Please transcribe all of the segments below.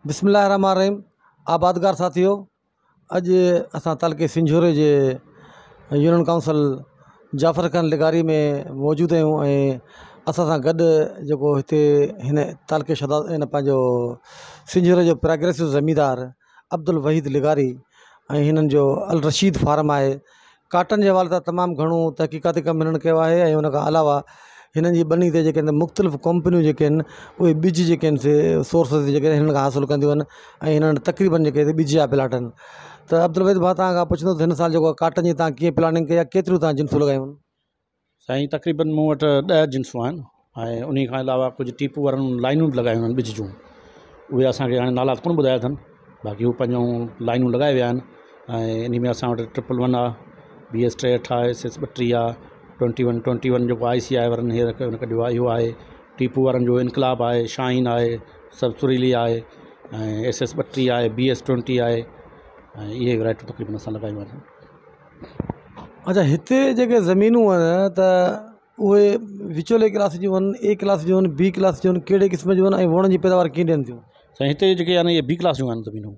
بسم الله الرحمٰن الرحيم آبادگار ساٿيو اڄ اسان تعلقي سنجهوري جي يونين ڪائونسل جعفر خان لغاري ۾ موجود آهيون ۽ اسان سان گڏ جيڪو هتي هن تعلقي شهداد هن پنهنجو سنجهوري جو پراگريسو زميندار عبدالوحيد لغاري ۽ هنن جو الرشيد فارم آهي ڪاٽن جي حوالي سان تمام گهڻو تحقيقاتي ڪم هنن ڪيو آهي ۽ ان کان علاوه هنن جي ٻني تي جيڪي آهن مختلف ڪمپنيون جيڪي آهن اهي ٻج جيڪي آهن سي سورس جيڪي هنن کان حاصل ڪنديون آهن ۽ هنن وٽ تقريبن جيڪي ٻج جا پلاٽ آهن ته عبدالوحيد ڀاء توهان کان پڇندس هن سال جيڪو ڪاٽن جي توهان ڪيئن پلاننگ ڪئي آهي ڪيتريون توهان جنسون لڳايون آهن؟ سائين تقريبن مون وٽ ڏهه جنسون آهن ۽ انهي کان علاوه ڪجهه ٽيپو وارن لائنون به لڳايون آهن ٻج جون اهي اسانکي هاڻي نالا ته ڪونه ٻڌايا اٿن باقي هو پنهنجون لائنون لڳائي ويا آهن ۽ انهي ۾ اسان وٽ ٽرپل ون آهي بي ايس 63 آهي ايس ايس 32 آهي 21 21 جيڪو آء سي آء وارن هينئر ڪڍيو آهي اهو آهي ٽيپو وارن جو انقلاب آهي شاهين آهي سب سريلي آهي ۽ ايس ايس 32 آهي بي ايس 20 آهي ۽ اهي ورائٽيون تقريبن اسان لڳايون آهن. اڇا هتي جيڪي زمينون آهن ته اهي وچولي ڪلاس جون آهن اي ڪلاس جون آهن بي ڪلاس جون آهن ڪهڙي قسم جون آهن ۽ ووڻن جي پيداوار ڪيئن ڏين ٿيون؟ سائين هتي جيڪي آهن اهي بي ڪلاس جون آهن زمينون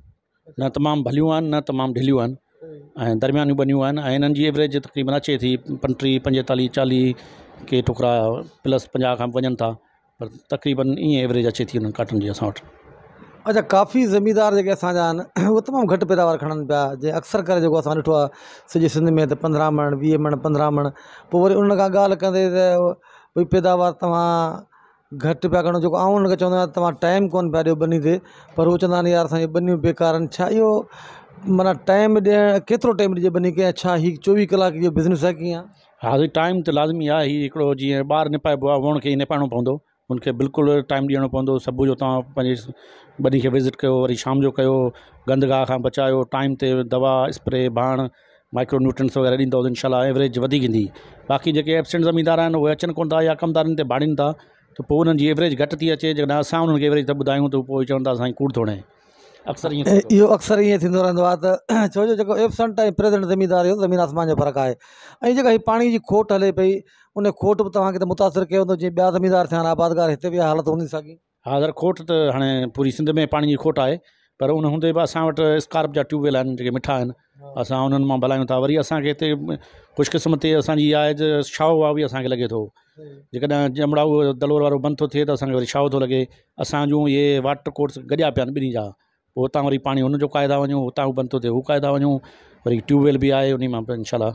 نه تمام ڀليون آهن نه تمام ڍليون آهن ۽ درميانيون ٻنيون آهن ۽ انهن جي ايوريج تقريبن اچي ٿي 35 45 40 ڪي ٽڪرا پلس 50 کان به وڃن ٿا پر تقريبن ائين ايوريج اچي ٿي انهن ڪاٽن جي اسان وٽ. اڇا ڪافي زميندار جيڪي اسان جا آهن اهي تمام گهٽ پيداوار کڻن پيا جي اڪثر ڪري جيڪو اسان ڏٺو آهي سڄي سنڌ ۾ ته پندرهن مڻ ويهه مڻ پندرهن مڻ پوء وري انهن کان ڳالهه ڪندي ته ڀئي پيداوار توهان گهٽ پيا کڻو جيڪو آئون انهن کي چوندو آهيان توهان ٽائيم ڪونه پيا ڏيو ٻني تي پر هو چوندا آهن يار اسانجي ٻنيون بيڪار آهن ڇا اهو معنيٰ ٽائيم ڏيڻ ڪيترو ٽائيم ڏجي ٻني کي ۽ ڇا هي چوويهه ڪلاڪ جو بزنس آهي ڪيئن آهي. ها سائين ٽائيم ته لازمي آهي هي هڪڙو جيئن ٻار نپائبو آهي ووڻ کي ائين نپائڻو پوندو ان کي بلڪل ٽائيم ڏيڻو پوندو صبح جو توهان پنهنجي ٻني کي وزٽ ڪيو وري شام جو ڪيو گند گاهه کان بچايو ٽائيم تي دوا اسپري ڀاڻ مائڪرو نيوٽرنس وغيره ڏيندو ته انشاء الله ايوريج وڌيڪ ايندي باقي جيڪي ايبسنٽ زميندار آهن اهي اچن ڪونه ٿا يا ڪمدارن تي ڀاڙين ٿا ته پوء انهن جي ايوريج گهٽ ٿي اچي جيڪڏهن اسان انهن کي ايوريج ٿا ٻڌايون ته پوء چون ٿا سائين ڪوڙ ٿو هڻي اڪثر ائين ٿيندو اهو اڪثر ائين ٿيندو رهندو آهي ته ڇو جو جيڪو ايبسنٽ ۽ پريزنٽ زميندار جو زمين آسمان جو فرق آهي ۽ جيڪا هي پاڻي جي کوٽ هلي پئي ان کوٽ به توهان کي ته متاثر ڪيو هوندو جيئن ٻيا زميندار ٿيا آهن آبادگار هتي به اها حالت هوندي ساڳي. ها سر کوٽ ته هاڻي پوري سنڌ ۾ پاڻي جي کوٽ آهي پر ان هوندي به اسان وٽ اسڪارپ جا ٽيوب ويل آهن جيڪي مٺا آهن اسان انهن مان ڀلايون ٿا وري اسانکي هتي خوش قسمتي اسانجي اها آهي ته شاهو واهه به اسانکي لڳي ٿو جيڪڏهن جمڙائو دلور وارو بند ٿو ٿئي ته اسانکي وري شاهو ٿو لڳي اسانجون اهي واٽر ڪورس گڏيا پيا آهن ٻنهي جا پوء اتان وري پاڻي هن جو ڪاهي ٿا وڃون اتان هو بند ٿو ٿئي هو ڪاهي ٿا وڃون وري ٽيوب ويل به آهي ان مان به انشاء الله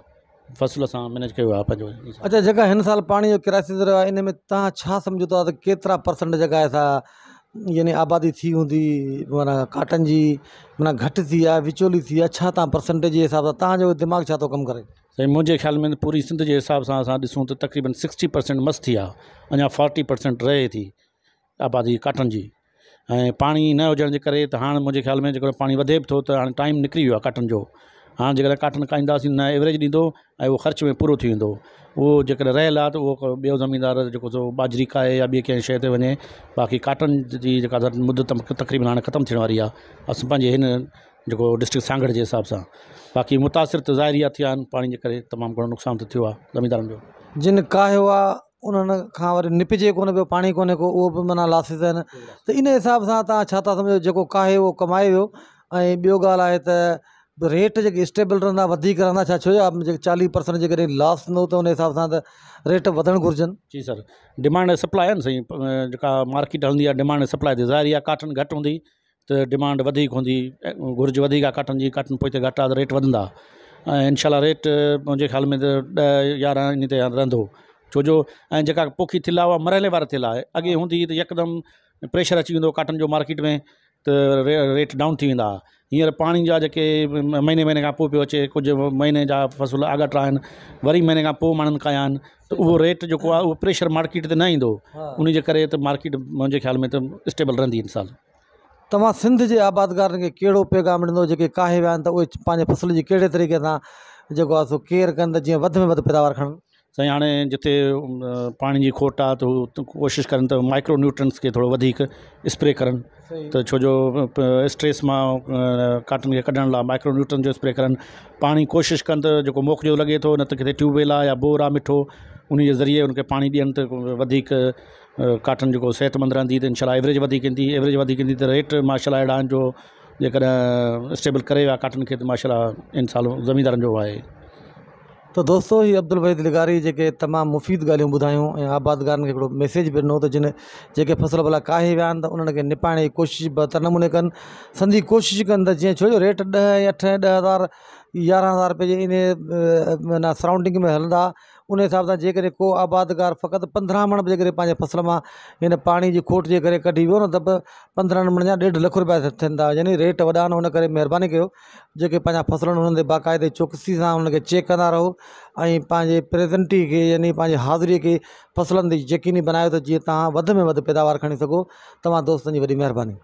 فصل اسان مينيج ڪيو آهي پنهنجو. اڇا جيڪا هن سال پاڻي جو ڪرائسس رهيو آهي ان ۾ توهان ڇا سمجهو ٿا ته ڪيترا پرسنٽ جيڪا آهي سا يعني آبادي ٿي هوندي معنيٰ ڪاٽن جي معنيٰ گهٽ ٿي آهي وچولي ٿي آهي ڇا توهان پرسنٽيج جي حساب سان توهان جو دماغ ڇا ٿو ڪم ڪري. سائين منهنجي خيال ۾ پوري سنڌ جي حساب سان اسان ڏسون ته تقريبن سڪسٽي پرسنٽ مس ٿي آهي اڃا فورٽي پرسنٽ رهي ٿي آبادي ڪاٽن جي ۽ پاڻي نه هجڻ جي ڪري ته هاڻ منهنجي خيال ۾ جيڪڏهن پاڻي وڌي به ٿو ته هاڻي ٽائيم نڪري ويو آهي ڪاٽن جو هاڻ جيڪڏهن ڪاٽن کائينداسين نه ايوريج ڏيندو ۽ اهو خرچ ۾ پورو ٿي ويندو اهو جيڪڏهن رهيل آهي ته اهو ٻيو زميندار جيڪو سو ٻاجهري کائي يا ٻي ڪنهن شيء تي وڃي باقي ڪاٽن جي جيڪا مدت تقريبن هاڻي ختم ٿيڻ واري آهي اسان پنهنجي هن جيڪو ڊسٽرڪٽ سانگهڙ جي حساب سان باقي متاثر ته ظاهري آهي ٿيا آهن پاڻي جي ڪري تمام گهڻو نقصان ته ٿيو آهي زميندارن جو. جن ڪاهيو آهي انهن کان وري نپجي ڪونه پيو پاڻي ڪونهي ڪو اهو به معنيٰ لاسز آهن ته ان حساب سان توهان ڇا ٿا سمجهو جيڪو ڪاهي اهو ڪمائي ويو ۽ ٻيو ڳالهه آهي ته ريٽ جيڪي اسٽيبل رهندا وڌيڪ رهندا ڇا ڇو جو جيڪي چاليهه پرسنٽ جيڪڏهن لاس ٿيندو ته ان حساب سان ته ريٽ وڌڻ گهرجن. جي سر ڊمانڊ ۽ سپلاء آهي نه سائين جيڪا مارڪيٽ هلندي آهي ڊمانڊ ۽ سپلاء تي ظاهري آهي ڪاٽن گهٽ هوندي ته ڊمانڊ وڌيڪ هوندي گهرج وڌيڪ آهي ڪاٽن جي ڪاٽن پوئتي گهٽ آهي ته ريٽ وڌندا ۽ انشاء الله ريٽ منهنجي خيال ۾ ته ڏهه يارهن ان تي رهندو ڇو جو ۽ جيڪا پوکي ٿيل آهي اها مرحلي وار ٿيل آهي اڳي هوندي هئي ته يڪدم پريشر اچي ويندو هو ڪاٽن جو مارڪيٽ ۾ ته ريٽ ڊائون ٿي ويندا هئا هينئر پاڻي جا جيڪي مهيني مهيني کان پوءِ پيو اچي ڪجهه مهيني جا فصل آڳاٽا آهن وري مهيني کان پوءِ ماڻهن ڪيا آهن ته اهو ريٽ جيڪو آهي اهو پريشر مارڪيٽ تي نه ايندو ان جي ڪري ته مارڪيٽ منهنجي خيال ۾ ته اسٽيبل رهندي هن سال. توهان سنڌ جي آبادگارن کي ڪهڙو پيغام ڏيندو جيڪي ڪاهي ويا آهن ته اهي پنهنجي فصل جي ڪهڙي طريقي سان جيڪو آهي سو ڪيئر ڪن ته جيئن وڌ ۾ وڌ پيداوار کڻن. سائين هاڻي جتي پاڻي جي کوٽ آهي ته هو ڪوشش ڪن ته مائڪرو نيوٽرنس کي ٿورو وڌيڪ اسپري ڪرن ته ڇو جو اسٽريس مان ڪاٽن کي ڪڍڻ لاءِ مائڪرو نيوٽرن جو اسپري ڪرن پاڻي ڪوشش ڪن ته جيڪو موک جو لڳي ٿو نه ته ڪٿي ٽيوب ويل آهي يا بور آهي مٺو ان جي ذريعي ان کي پاڻي ڏين ته وڌيڪ ڪاٽن جيڪو صحت مند رهندي ته انشاء الله ايوريج وڌيڪ ايندي ايوريج وڌيڪ ايندي ته ريٽ ماشاء الله اهڙا آهن جو جيڪڏهن اسٽيبل ڪري ويا ڪاٽن کي ته ماشاء الله ان سال زميندارن جو آهي. ته دوستو هي عبدالوحيد لغاري جيڪي تمام مفيد ڳالهيون ٻڌايون ۽ آبادگارن کي هڪڙو ميسيج به ڏنو ته جن جيڪي فصل ڀلا ڪاهي ويا آهن ته انهن کي نپائڻ جي ڪوشش بهتر نموني ڪن سندي ڪوشش ڪن ته جيئن ڇو جو ريٽ ڏهه ۽ اٺ ۽ ڏهه هزار يارهن هزار رپئي جي انهي معنيٰ سرائونڊنگ ۾ هلندا ان حساب سان جيڪڏهن ڪو آبادگار فقط پندرهن مڻ به جيڪڏهن پنهنجي فصل مان هن پاڻي جي کوٽ جي ڪري ڪڍي ويو نه ته به پندرهن مڻ جا ڏيڍ لک رپيا ٿين ٿا يعني ريٽ وڏا آهن ان ڪري مهرباني ڪيو جيڪي پنهنجا فصل آهن انهن تي باقاعدي چوڪسي سان انهن کي چيڪ ڪندا رهو ۽ پنهنجي پريزنٽي کي يعني پنهنجي حاضري کي فصلن تي يقيني بنايو ته جيئن توهان وڌ ۾ وڌ پيداوار کڻي سگهو توهان دوستن جي وڏي مهرباني.